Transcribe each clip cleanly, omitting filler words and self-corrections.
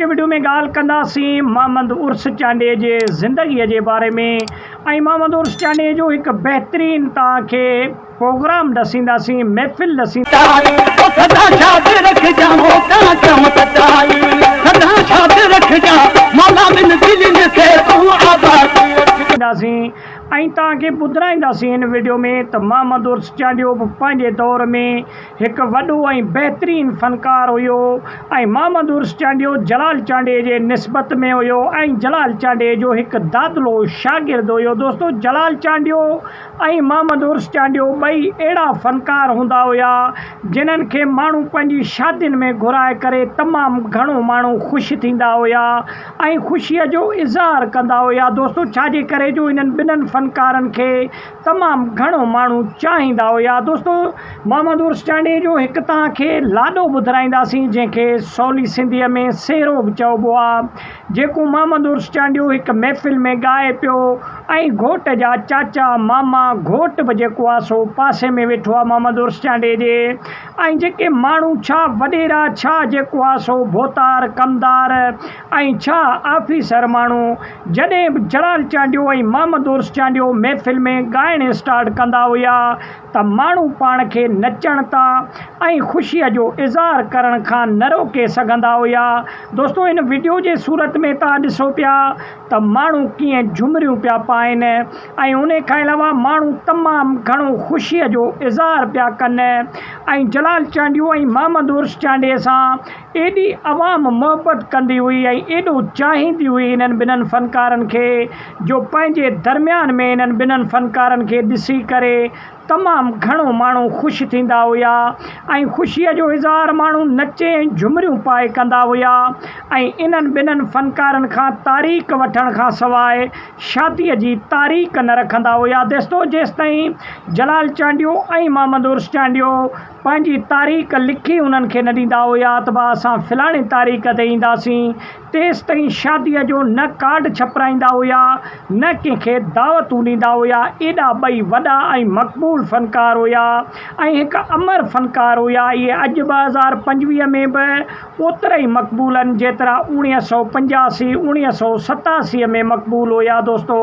Video ۾ ڳالهه ڪنداسين محمد عرس چانڊيي جي زندگي جي باري ۾ ۽ محمد عرس چانڊيي جو هڪ بهترين توهان کي پروگرام ڏسينداسين محفل ڏسينداسين. ۽ توهان کي ٻڌرائينداسين هن وڊيو ۾ ته محمد عرس چانڊيو به پنهنجي دور ۾ هڪ وڏو ۽ بهترين فنڪار هيو ۽ محمد عرس چانڊيو جلال چانڊيي جي نسبت ۾ هيو ۽ جلال چانڊيي جو هڪ دادلو شاگرد هيو دوستو جلال چانڊيو ۽ محمد عرس چانڊيو ٻئي اهڙا فنڪار هوندا هيا جنھن کي ماڻهو پنهنجي شادين ۾ گهرائي ڪري تمام گهڻو ماڻهو خوش ٿيندا هيا ۽ خوشيء جو اظهار ڪندا هيا دوستو ڇاجي ڪري جو انهن ٻنهن فنڪارن کي تمام گهڻو ماڻهو چاهيندا هيا دوستو محمد عرس چانڊيي جو هڪ توهان کي لاڏو ٻڌرائينداسين جنهن کي سولي سنڌيء ۾ سهرو به چئبو آ جيڪو محمد عرس چانڊيو هڪ محفل ۾ ڳائي پيو ۽ گهوٽ جا چاچا ماما گهوٽ به جيڪو آ سو پاسي ۾ ويٺو آ محمد عرس چانڊيي جي ۽ جيڪي ماڻهو ڇا وڏيرا ڇا جيڪو آ سو ڀوتار ڪمدار ۽ ڇا آفيسر ماڻهو جڏهن به جلال چانڊيو ۽ محمد عرس چانڊيو محفل ۾ ڳائڻ اسٽارٽ ڪندا هيا ته ماڻهو پاڻ کي نچڻ تان ۽ خوشيء جو اظهار ڪرڻ کان نه روڪي سگهندا هيا. دوستو هن وڊيو جي صورت ۾ توهان ڏسو پيا ته ماڻهو ڪيئن جهمريون پيا پائن ۽ انهي کان علاوه ماڻهو تمام گهڻو خوشيء جو اظهار پيا ڪن ۽ جلال چانڊيو ۽ محمد عرس چانڊيي سان ايڏي عوام محبت ڪندي هئي ۽ ايڏو چاهيندي هئي انهن ٻنهن فنڪارن کي جو پنهنجي درميان ۾ انهن ٻنهن فنڪارن کي ڏسي ڪري تمام گهڻو ماڻهو خوش ٿيندا هيا ۽ خوشيء جو اظهار ماڻهو نچي ۽ جهمريون پائي ڪندا هيا ۽ انهن ٻنهن فنڪارن کان تاريخ وٺڻ کان سواء شاديء جي تاريخ نه رکندا هيا ديستو جيستائين جلال چانڊيو ۽ محمد عرس چانڊيو پنهنجي تاريخ لکي انهن کي نه ڏيندا هيا ته ڀا اسان فلاڻي تاريخ تي اينداسين، تيستائين شاديء جو نه ڪارڊ ڇپرائيندا هيا نه ڪنهن کي دعوتون ڏيندا هيا، ايڏا ٻئي وڏا ۽ مقبول فنڪار هيا ۽ هڪ امر فنڪار هيا، اهي اڄ 2025 ۾ به اوترا ئي مقبول آهن جيترا 1985، 1987 ۾ مقبول هيا دوستو.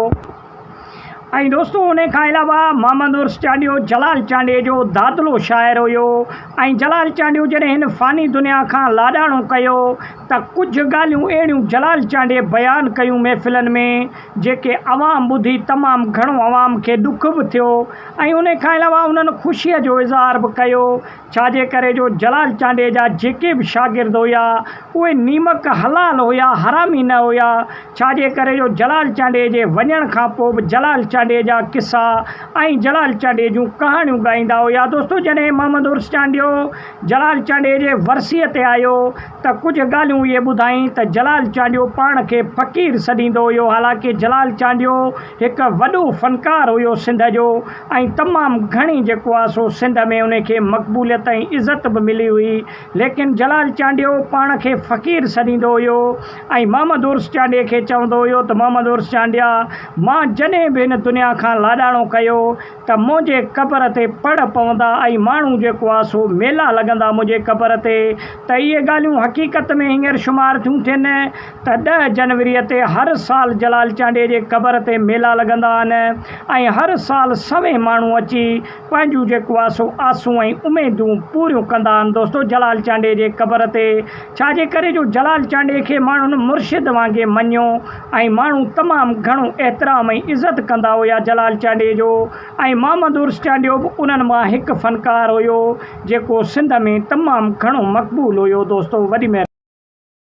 ۽ دوستو انهي کان علاوه محمد عرس چانڊيو جلال چانڊيي جو دادلو شاعر هيو ۽ جلال چانڊيو جڏهن هن فاني دنيا کان لاڏاڻو ڪيو ته ڪجهه ڳالهيون اهڙيون جلال چانڊيي بيان ڪيون محفلن ۾ جيڪي عوام ٻڌي تمام گهڻو عوام کي ڏک به ٿيو ۽ انهي کان علاوه انهن خوشي جو اظهار به ڪيو ڇا جي ڪري جو جلال چانڊيي جا جيڪي به شاگرد هيا اهي نيمڪ حلال هيا حرامي نه هيا ڇا جي ڪري جو جلال چانڊيي جي وڃڻ کان پوء به جلال چانڊيي جا قصا ۽ جلال چانڊيي جون ڪهاڻيون ڳائيندا هيا دوستو جڏهن محمد عرس چانڊيو جلال چانڊيي جي ورسيء تي آيو ته ڪجهه ڳالهيون اهي ٻڌائين ته جلال چانڊيو پاڻ کي فقير سڏيندو هيو حالانڪه جلال چانڊيو هڪ وڏو فنڪار هيو سنڌ جو ۽ تمام گهڻي جيڪو آ سو سنڌ ۾ انهي کي مقبوليت ۽ عزت به ملي هئي ليڪن جلال چانڊيو پاڻ کي فقير سڏيندو هيو ۽ محمد عرس چانڊيي کي چوندو هيو ته محمد عرس چانڊيا مان جڏهن به هن دنيا کان لاڏاڻو ڪيو ته منهنجي قبر تي پڙ پوندا ۽ ماڻهو جيڪو آ سو ميلا لڳندا منهنجي قبر تي ته اهي ڳالهيون حقيقت ۾ هينئر شمار ٿيون ٿين ته ڏهه جنوريء تي هر سال جلال چانڊيي جي قبر تي ميلا لڳندا آهن ۽ هر سال سوين ماڻهو اچي پنهنجون جيڪو آ سو آسون ۽ اميدون پوريون ڪندا آهن دوستو جلال چانڊيي جي قبر تي ڇا جي ڪري جو جلال چانڊيي کي ماڻهن مرشد وانگي مڃيو ۽ ماڻهو تمام گهڻو احترام ۽ عزت ڪندا هيا جلال چانڊيي جو ۽ محمد عرس چانڊيو به انهن مان هڪ فنڪار هيو جيڪو سنڌ ۾ تمام گهڻو مقبول هيو دوستو وڏي مهرباني.